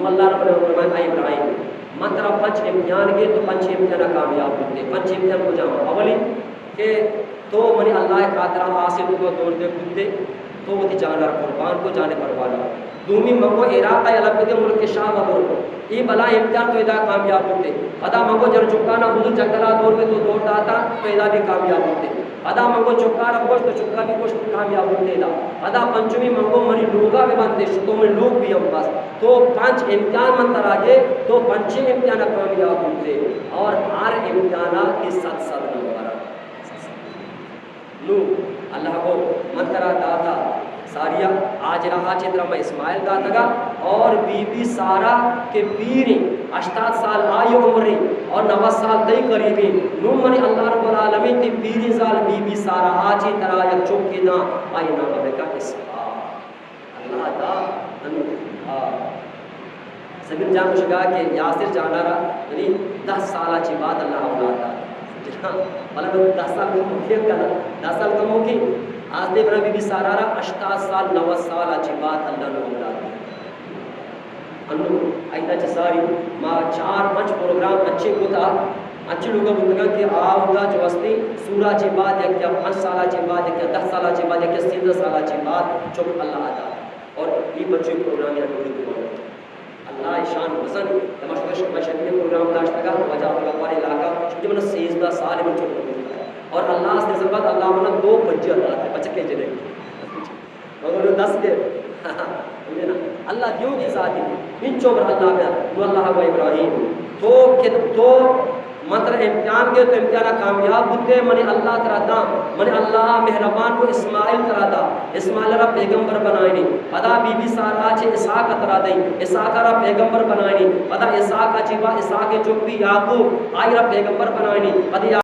اللہ رب العالمین فرمائے، اے ابراہیم، من ترا پنچ امتحان گے، تو پنچ امتحان کامیاب بوتے۔ پنچ امتحان کجام؟ اولی کہ تو منی اللہ خاطرہ آسے تو دور دے بوتے، تو وتی جانا قربان کو، جانے پروانا۔ دومی منگو عراق ء یلہ بدے، ملک شام ء برو۔ ای بلا امتحان تو ادا کامیاب بوتے۔ پدا منگو جر چکانا بزو جنگلا دور میں تو دور داتا، تو ادا بھی کامیاب بوتے۔ پدا منگو چکارا کشت، تو چکا بھی کشت، تو کامیاب بوتے ادا۔ پدا پنچمی منگو منی لوگا بھی بندے، تو منی لوگ بھی ہم بس۔ تو پنچ امتحان من ترا گے، تو پنچیں امتحان کامیاب بوتے۔ اور ہر امتحانا کی صد صد نمبر۔ نو اللہ گو، من ترا داتا ساریا، آج را آچے ترا من اسماعیل داتگا، اور بی بی سارا کہ پیریں، ہشتاد سال آئی عمریں، اور نود سال تئی قریبیں۔ نو منی اللہ رب العالمین تئی پیریں زال بی بی سارا آچے ترا یک چکے داں، آئی نام بکا اسحاق۔ اللہ دا انو، آ، سمیر جان گوشگا کہ یاسر جانا را، یعنی، دہ سالا چی بعد اللہ اولاد دا۔ جنا، بلے من دہ سال کم ممکن کنا، دہ سال کم ممکن۔ آزدے برا بی بی سارا را ہشتاد سال، نود سالا چی بعد اللہ نو اولاد دا۔ انو، ایدا چہ ساری ما چار پنچ پروگرام اچھے کتا، اچھے لوگا بوتگا کہ آ اودا جو ہستے سورا چی بعد یک یا پنچ سالا چی بعد یک یا دہ سالا چی بعد یک یا سیزدہ سالا چی بعد چک اللہ دا۔ اور ای بچے پروگرام یا ڈوری کو اللہ شان بزن، تماشا شما شدی پروگرام داشتگا، واجہ عبدالغفار علاقہ، چونکہ من سیزدہ سال من چک۔ اور اللہ سے زبر اللہ منا دو بچے عطا ہے، بچکے جنے۔ مگر دس کے۔ اللہ دیو کی ذاتی۔ انچو بر اللہ بیا۔ نو اللہ و ابراہیم۔ تو کہ تو من ترا امتحان گے، تو امتحان کامیاب بوتے، منی اللہ ترا داں، منی اللہ مہربان کو اسماعیل ترا دا، اسماعیل را پیغمبر بنائینی، پدا بی بی سارا چے اسحاق ترا دئی، اسحاق را پیغمبر بنائینی، پدا اسحاق چی با اسحاق چک بی یعقوب، آئی را پیغمبر بنائینی، پدا